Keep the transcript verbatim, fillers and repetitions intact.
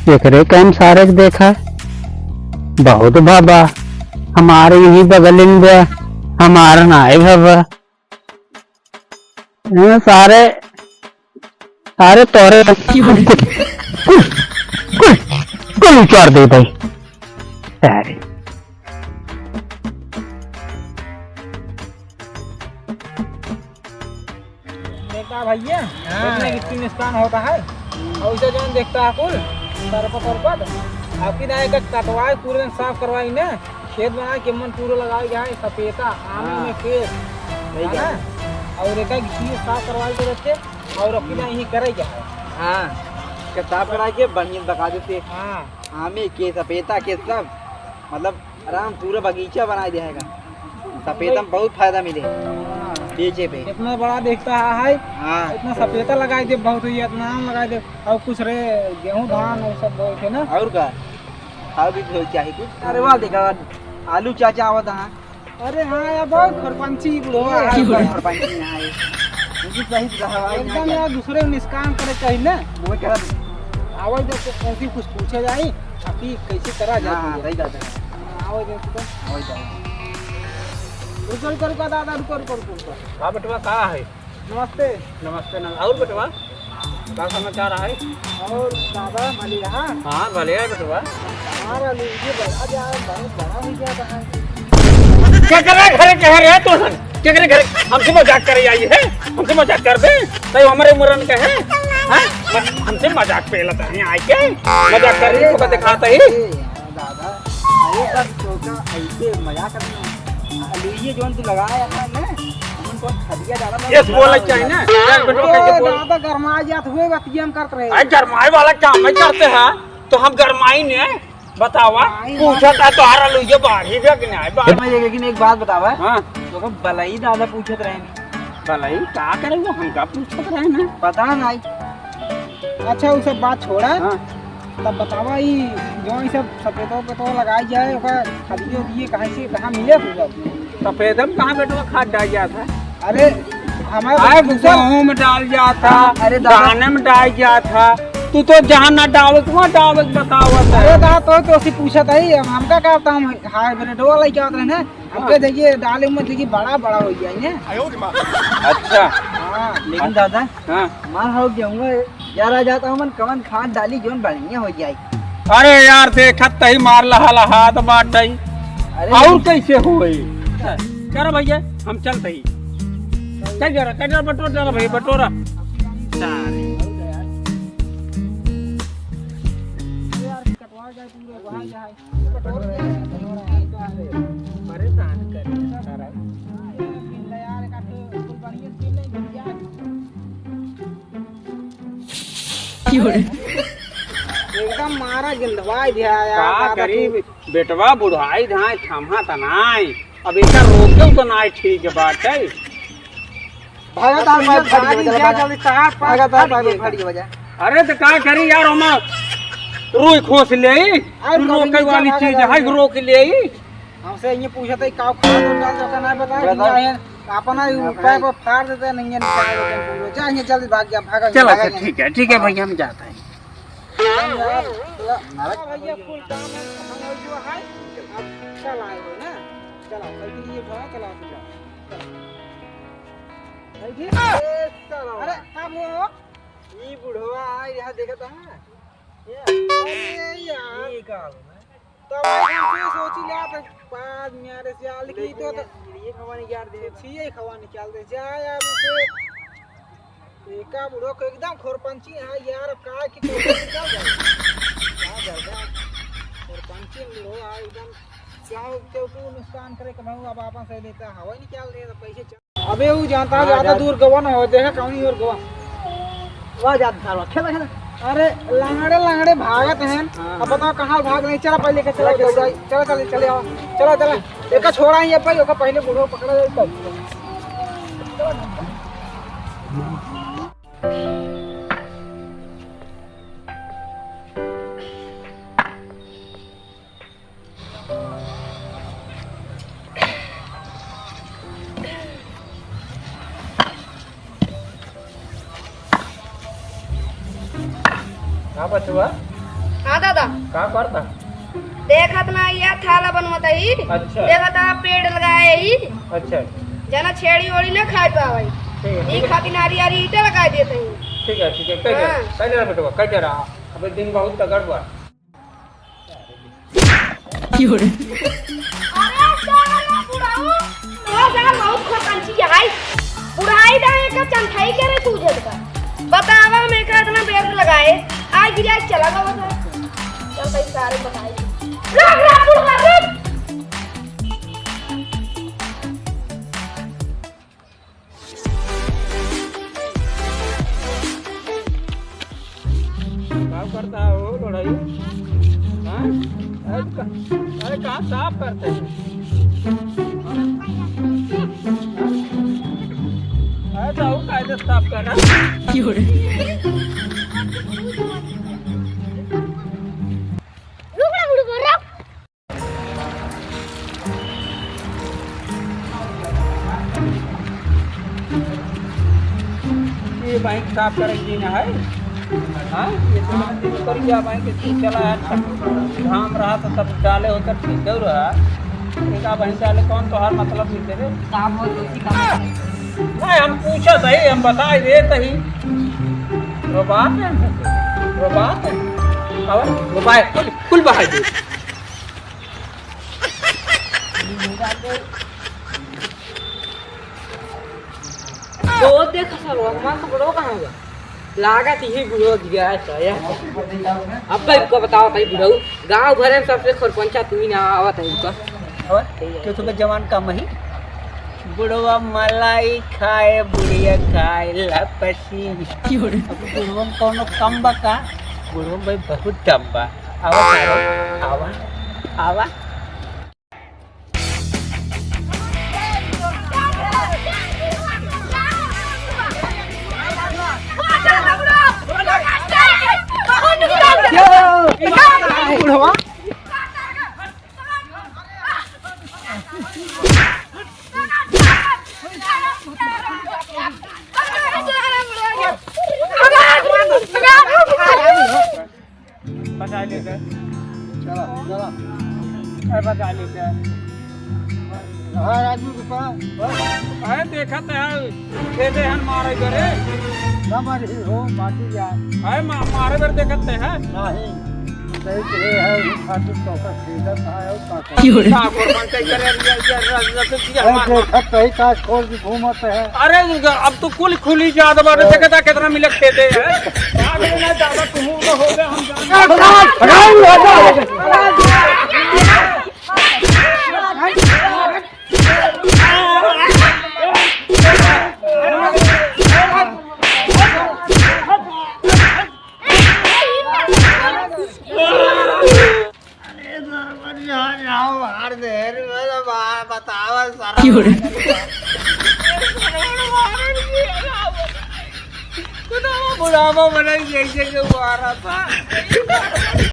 एकरे काम सारे के देखा, बहुत भवा, हमारे यही बगल में बा, हमारा नाई भवा। हाँ, सारे, सारे तोरे कुल, कुल, कुल उतार दे भाई। सारे। देखता भैया, हाँ। इतने गिट्टी नुकसान होता है। और उसे जौन देखता है कुल, सरपत उरपत, आपकी ना एक कटवाए, पूरे दिन साफ करवाई ना, खेत बनाए के मन पूरा लगाए जाए, सपेता, आमे हाँ। में पेड़, सही है बात ना? है। और एक गिट्टी साफ करवाई तो रखे, और आपकी ना यही करे जाए। हाँ, के साफ करा के बढ़िया बता देते। हाँ। आमे के, सपेता के सब, मतलब आराम पूरा बगीचा बनाए देगा। सपेता में बहुत फायदा मिले हाँ। बेचे पे। इतना बड़ा देखता है, हाँ। इतना सपेता लगाई दे, बहुत हुई, इतना आम लगाई दे, और कुछ रे गेहूं धान और सब बोए थे ना। और का? खाओ भी तो चाहिए कुछ। अरे वाह, देखा आलू चाचा आवत है। अरे हाँ यार, बहुत खुरपंची बुढ़वा ये है। की बोले खुरपंची यहाँ है? उनकी सही दवाई एकदम यहाँ यार, दूसरे को निष्काम करे चाहिए ना। वो कह रहा आवाज दे तो ऐसी कुछ पूछे जाए, अभी कैसे करा जाए हाँ, हाँ, पूजा? सही बात है। हाँ, आवाज दे तो। आवाज दे। रुको, रुको, रुको, दादा, रुको, रुको, रुको, रुको। हाँ, बेटवा, का है? नमस्ते। नमस्ते, नम-, और बेटवा, का समाचार है? और दादा, भले रहा? हाँ, भले है बेटवा। हाँ, भले, ये बड़ा जा, बहुत बड़ा हो गया था। केकरे घरे कह रहे हैं तू? केकरे घरे? हमसे मजाक करे आई है? हमसे मजाक कर दे? तई हमारे उम्र में कहे? हाँ? हमसे मजाक पे लता है आई के? मजाक कर रही है, तो दिखाता ही। दादा, अरे सब छोटा ऐसे मजाक करते हैं। आ, लीजिए जोन तू लगाया था ना, हमन को खदिया डाला था, ये बोला चाहिए ना, यार, बेटो, ओ, कैसे बोल- दादा गरमाए जात हुए बतिया हम करत रहे। अरे गरमाए वाला काम नहीं करते हैं, तो हम गरमाई ने बतावा, आई पूछा था तो आ रहा लीजिए बाढ़ ही गया कि नहीं, बाढ़। मैं लेकिन एक बात बतावा, हाँ। तो को बलई दादा पूछत रहे नहीं। भलाई का करे वो हमका पूछत रहे ना। पता नहीं। अच्छा, उ सब बात छोड़ा। हाँ। तब बतावा, ई जो ई सब सपेतो पेतो लगाई जाए, ओकर खदियो दिए कहाँ से, कहाँ मिले होगा? सफेदम कहाँ बेटवा खाद डाल जात है? अरे, हमारे आए दूसर गेहूं में डाल जात है, हाँ, अरे दादा। धाने में डाल जात है। तू तो जहाँ ना डालत, वहाँ डालत बतावत है। अरे दादा, तो, तो सी पूछत है, हम, हमका का पता, हम हाइब्रिड वाला ही क्या होता है ना? हमके हाँ। देखिए, डाले में देखिए, बड़ा, बड़ा हो गया है। अच्छा। हाँ। लेकिन दादा, हाँ। हमार हो गेहूं यार आ जाता, हमन कवन खाद डाली, जोन बढ़िया हो जाए। अरे यार, देखत तही मार लहा लहात बाटई। अरे और कैसे होई? चलो भैया, हम चलते ही। चल जरा, चल जरा, बटोर जरा भाई, बटोरा। सारे। परेशान करे सारा। एकदम मारा गिंधवाई दिया यार, का दादा करी, तू। बेटवा बुढ़ाई धाय थम्हा त नाय, अब एकर रोके तो नाय ठीक बात है। भागा तार भाई, फट गया, भागा तार भाई, फट गया। अरे तो का करी यार, ओमा रुई खोस लेई, अरे रोके वाली चीज है, रोक लेई। हमसे ये पूछत है, का खाद डाल देता ना, बताए, बताओ। नहीं है, अपना ही पैर पर फाड़ देते, नहीं है, निकाल देते हैं पूरे। जा, ये जल्दी भाग जा, भागा, चलो, भागा, अच्छा, ठीक है, ठीक है भैया, हम जाते हैं। भैया, फुल काम है, हम जो है, अब चल आए हो ना, चला, साइकिल ये भाड़ा चला, चला। अरे, का हो? ई बुढ़वा आ, यहाँ देखत है। ये, अरे यार। ई का हो ना? तब हम से सोची ला, तो बाद में यार, से आल की तो, तो ये खवा निकाल दे। छिए खवा निकाल दे। जा यार, उसे एका बुढ़ो को एकदम खोरपंची है यार, का की तो निकाल दे। क्या करता? खोरपंची बुढ़ो आ, एकदम क्या हो, क्यों तू नुकसान करे, कमाऊ अब आपन से देता, हवा निकाल दे, तो पैसे चल। अबे उ जानता है, हाँ, ज्यादा जा। दूर गवा ना हो, देखे कौन ही और गवा। वाह, जा, जा, खेला, खेला। अरे, लंगड़े, लंगड़े भागत हैं। हाँ। अब बताओ, कहाँ भाग नहीं? चला, पहले के चला, चला, चला, चला, चला, चला, चला, आओ। चला, चला। एक छोड़ा ही है भाई, ओका पहले बुढ़ो पकड़ा जाए, तब। का बचवा? हाँ दादा। का करता? देखत ना, यह थाला बनवत ही। अच्छा। देखत ना, पेड़ लगाए ही। अच्छा। जना छेड़ी ओड़ी ना खाए पावे। ठीक है, ई ठीक है। खातिर नारी आरी ईटा लगा देत ही। ठीक है, ठीक है, कह दे, हाँ। कह दे बेटवा, कह दे रहा। अबे दिन बहुत तगड़ बा। की हो रे? अरे साला बुढ़ाऊ, ओ साला बहुत खतंची है। बुढ़ाई दा एक चंथाई करे तू जब का। बतावा हम एक इतना बेर लगाए, आज गिरा चला गवा बता। चल भाई सारे बताई। रुक, रुक, बुढ़वा, रुक। का करता हो लड़ाई? हाँ? अरे का, अरे का साफ करते हैं? हाँ? अरे तो वो कायदे साफ कर रहा। की हो रे? रुक ना, बुढ़वा, रुक। ये बाइक साफ करे के दिन है। हाँ, ये तो दिन कर गया बाइक के चला है। घाम रहा तो तब डाले होता ठीक है रहा। एक आप वहीं डाले कौन तो हर मतलब नहीं तेरे। काम हो तो उसी काम। नहीं, हम पूछा सही, हम बताए दे सही। रो बात है, रो बात है। अब रो बात कुल, कुल बहाई दे। वो देख सरवा, हमार तो बुढ़वा कहाँ बा? लागत यही बुढ़वा दिया है साया। अब भाई को बताओ भाई बुढ़ऊ, गाँव भरे में सबसे खरपंचा तू ही ना आवत है इनका। और क्यों तुम्हें जवान कम है? बुढ़वा मलाई खाए, बुढ़िया खाए लपसी। क्यों रे? अब बुढ़वा में कौनो कम बा का? बुढ़वा में भाई बहुत दम बा। आवा, आवा, आवा, आवा। बुढ़वा। बचा लेकर। चला, चला। अरे बचा लेकर। हाँ, राजू रुका। अरे देखत है, खेदे हन मारे करे। ना मारी हो, माटी जा। अरे मा-, मारे करे देखत है। नहीं, सही तो ये है, ये खातिर तो का खेदत है, और का करे? का गोर मन कई करे, ये, ये, ये, ये, ये, अरे हमार देखत है, का छोड़ के घूमत है। अरे अब तो कुल खुली जात बाटे, हाँ। देखत है कितना मिले खेदे है। भाग लेना ज्यादा तुम लोग हो गए, हम जान अरे सरपंच, यहाँ, यहाँ मार दे रे, मतलब, बा-, बतावा सारा। क्यों रे? बुढ़ावा बना जैसे के मारा था।